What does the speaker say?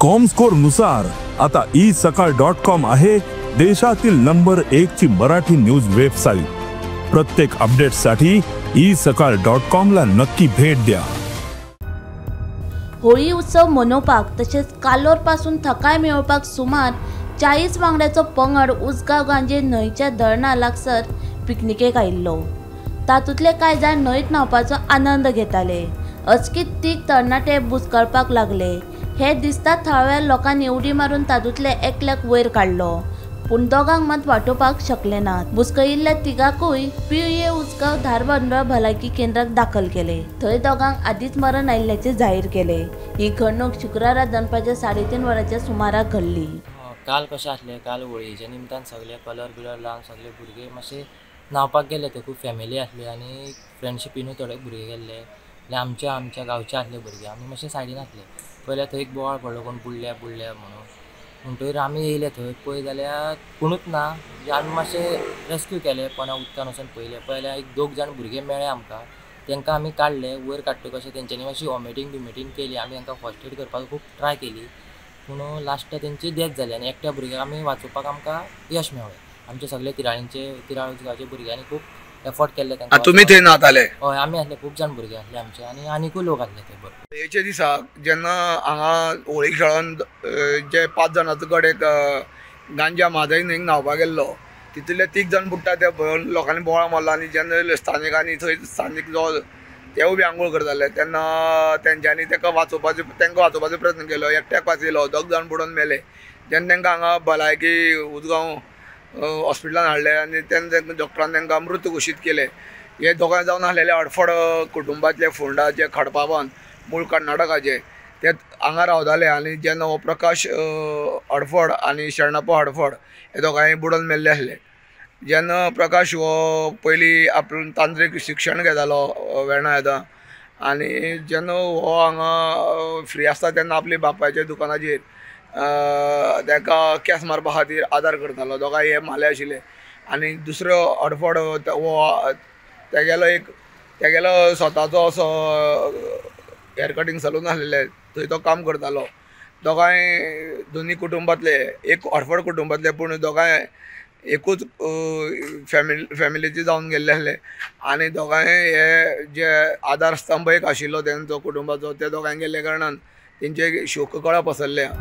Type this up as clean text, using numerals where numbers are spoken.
Comscore नुसार आता E सकाळ डॉट कॉम आहे देशातील नंबर 1 ची मराठी न्यूज वेबसाईट। प्रत्येक अपडेटसाठी ई सकाळ डॉट कॉम ला नक्की भेट द्या। होळी उत्सव मनोवपाक तशेंच कालोर पासून थकाय मेळोवपाक सुमार 40 वांगड्याचो पंगड उजगांव गांजे न्हंयच्या धरणा लागसर पिकनिकेक आयिल्लो। तातूंतले कांय जाण न्हंयत न्हांवपाचो आनंद घेताले। अचकीत तीग तरणाटे बुचकळपाक लागले। हे दिसता थळाव्या लोकांनी उडी मारून तातूंतले एकल्याक वयर काडलो, पूण दोगांक मात वाटोवपाक शकले नात। बुचकळिल्ल्या तिगांकूय पिळये उजगांव धारबांदोडा भलायकी केंद्राक दाखल केले। थंय दोगांक आदींच मरण आयिल्ल्याचें जाहीर केलें। ही घडणूक शुक्रारा दनपारच्या 3:30 वरांच्या सुमाराक घडली। काल कशें आसलें, काल होळयेच्या निमतान सगळे कलर बिलर लावन सगळे भुरगे मातशे न्हांवपाक गेले। ते खूब फॅमिली आसली आनी फ्रेंडशिपीनूय थोडे भुरगे गेल्ले। आमच्या आमच्या गांवचे आसले भुरगे, आमी मातशे सायडीन आसले। पयल्या थंय एक बोवाळ पडलो, कोण बुडल्या बुडल्या म्हणून। म्हणटगीर आमी येयले थंय, पळय जाल्यार कोणूच ना। म्हणजे आमी मातशे रेस्क्यू केले, पोंदा उदकान वचून पयले। पळयल्यार एक दोग जाण भुरगे मेळ्ळे आमकां, तांकां आमी काडले वयर। काडटकच कशें तेंच्यांनी मातशी वॉमिटींग बिमिटींग केली। आमी तांकां फर्स्ट एड करपाक खूब ट्राय केली, पूण लास्ट तेंची डेथ जाली आनी एकट्या भुरग्याक आमी वाचोवपाक आमकां यश मेळ्ळें। आमचे सगळे तिराळींचे तिराळ गांवचे भुरग्यांनी खूब एफर्ट केल्ले। तुमी थंय न्हाताले? हय, आमी आसले, खूब जाण भुरगे आसले आमचे आनी आनिकूय लोक आसले थंय। बरोबर होळयेच्या दिसाक जेन्ना हांगा होळी खेळोन जे 5 जाणांचो गड एक गांजा म्हादय न्हंयेक न्हांवपाक गेल्लो, तितूंतले 3 जाण बुडटा ते लोकांनी बोवाळ मारलो आनी जेन्ना स्थानिकांनी थंय स्थानीक जो तेवूय बी आंघोळ करताले तेन्ना तेंच्यांनी ताका वाचोवपाचो तांकां वाचोवपाचो प्रयत्न केलो। एकट्याक वाचयलो, 2 जाण बुडोवन मेले। जेन्ना तांकां हांगा भलायकी उजगांव हॉस्पिटलान हाडले आनी तेन्ना डॉक्टरान तांकां मृत घोशीत केले। हे दोगांय जावन आसलेले अडफड कुटुंबांतले फोंडा जे खडपावन मूळ कर्नाटकाचे ते हांगा रावताले आनी जेन्ना हो प्रकाश अडफड आनी शरणप्पा हडफड हे दोगांय बुडोवन मेल्ले आसले। जेन्ना प्रकाश हो पयलीं आपूण तांत्रीक शिक्षण घेतालो वेर्णा येता आनी जेन्ना हो हांगा फ्री आसता तेन्ना आपल्या बापायच्या दुकानाचेर ताका केंस मारपा खातीर आदार करतालो। दोगांय हे म्हाले आशिल्ले आनी दुसरो अडफड हो तेगेलो एक तेगेलो स्वताचो असो हेअर कटींग सलून आसलेलें, थंय तो काम करतालो। दोगांय दोनी कुटुंबांतले, एक अडफड कुटुंबांतले, पूण दोगांय एकूच फॅमिलीचे जावन गेल्ले आसले आनी दोगांय हे जे आदार स्तंभ एक आशिल्लो तेंचो कुटुंबाचो, ते दोगांय गेल्ल्या कारणान तेंचे शोककळा पसरल्या।